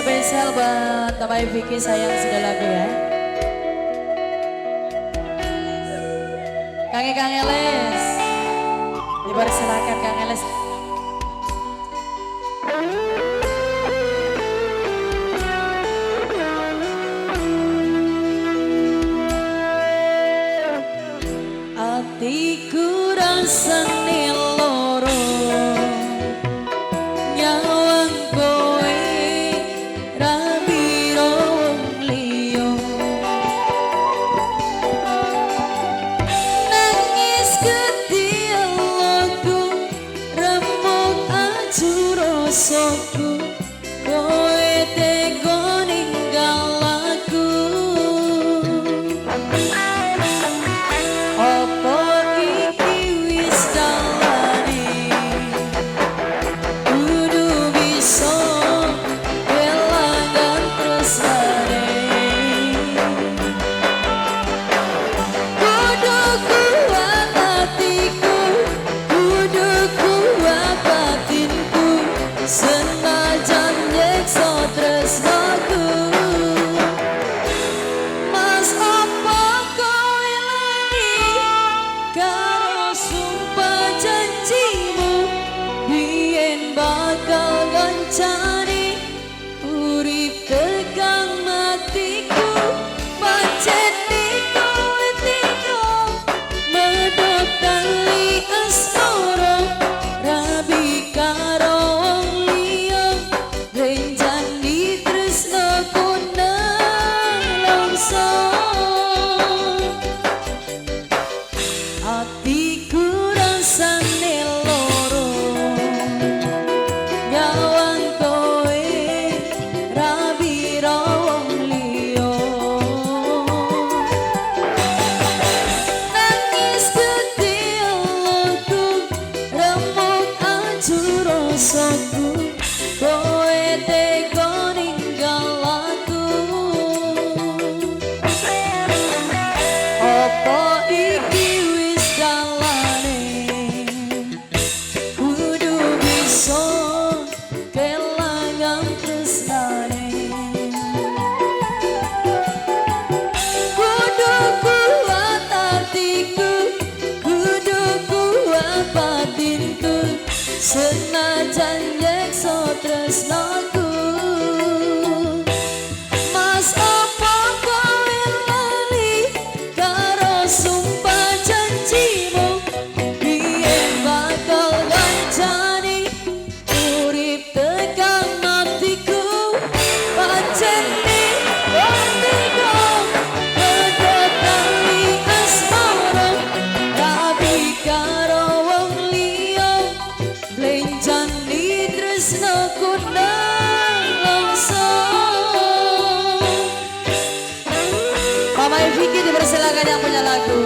Spesial buat Bapak Vicky sayang sudah lagu ya. Kang Kang Eles, dipersilakan Kang Eles. Atiku rasane loro nyawang kowe ra biro wong liya, nangis gedhe aku remuk aju rasaku kowe tega ninggal aku. Apa iki wis dalane kudu bisa kelangan tresnane, kudu kuat hatiku, kudu kuat batinku, senajan nyekso tresnaku. Mas apa kowe lali karo sumpah janjimu biyen bakal ngancani urip tegang matiku. Pancen kowe tega medhot tali asmara rabi karo wong liya, renjani tresnaku nelongso. Atiku rasane loro nyawang kowe ra biro wong liya, nangis gedhe aku remuk aju rasaku kowe tega ninggal aku. Apa iki wis dalane kudu bisa kelangan tresnane, kudu kuat hatiku, kudu kuat batinku, senajan nyekso tresnaku. Mas apa kowe lali karo sumpah janjimu biyen bakal ngancani urip tekan matiku. Pancen kowe tega medhot tali asmara rabi karo wong liya, blenjani tresnaku nelongso. Mama Vicky dipersilakan yang punya lagu.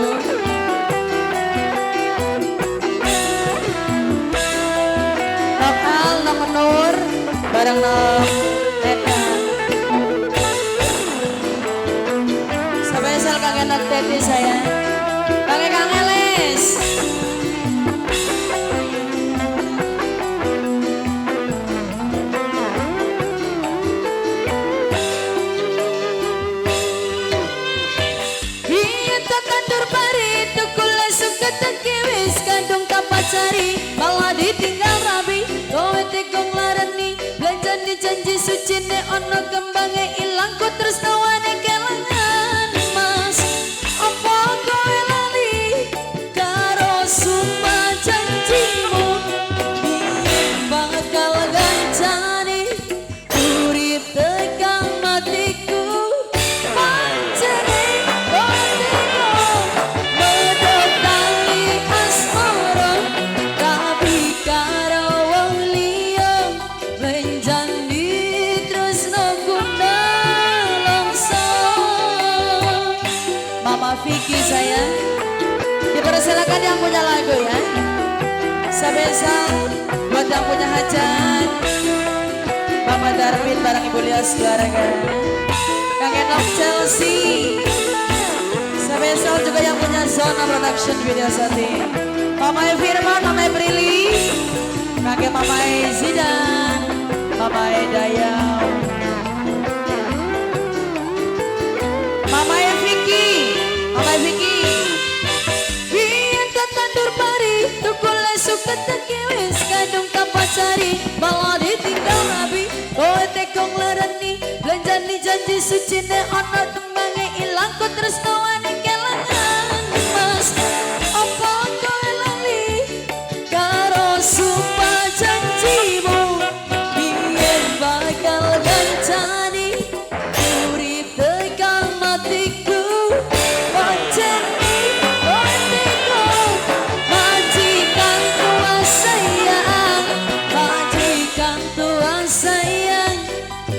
Nok Al, Nok Nur, bareng Nok Neta. Spesial kakek Nok Teti saya. Kakek Kang Eles. Biyen tak tandur pari tukul suka teki wis kandung tak pacari malah ditinggal rabi kowe tega nglareni belanjani janji sucine ono kembange ilang ku tresnawane kelangan. Mas apa kowe lali karo sumpah janjimu biyen bakal ngancani urip tekan matiku. Pancene kowe tega medhot tali asmara rabi karo wong liya, lenjani tresnaku nelongso. Mama Vicky saya dipersilakan yang punya lagu ya. Spesial buat yang punya hajat, Bapak Darwin bareng Ibu Lias keluarga, Kang Enok Chelsea. Spesial juga yang punya Zona Production Video Sati, Mama Firman, Mama Prilly, Kakek Mama Zidan, Mama Dayau. teko nglereni, blenjani janji sucine ana tembange ilang ku tresnoane kelangan mas. Apa kowe lali karo sumpah janjimu, biyen bakal ngancani urip tekan matiku? Pancen atiku, majikan tua sayang, majikan tua sayang,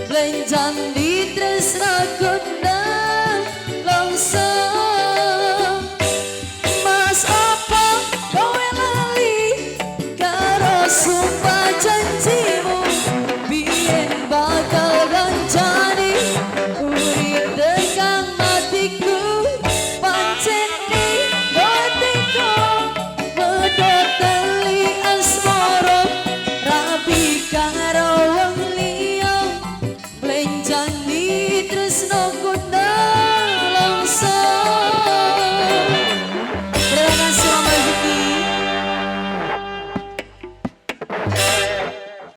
belenjani.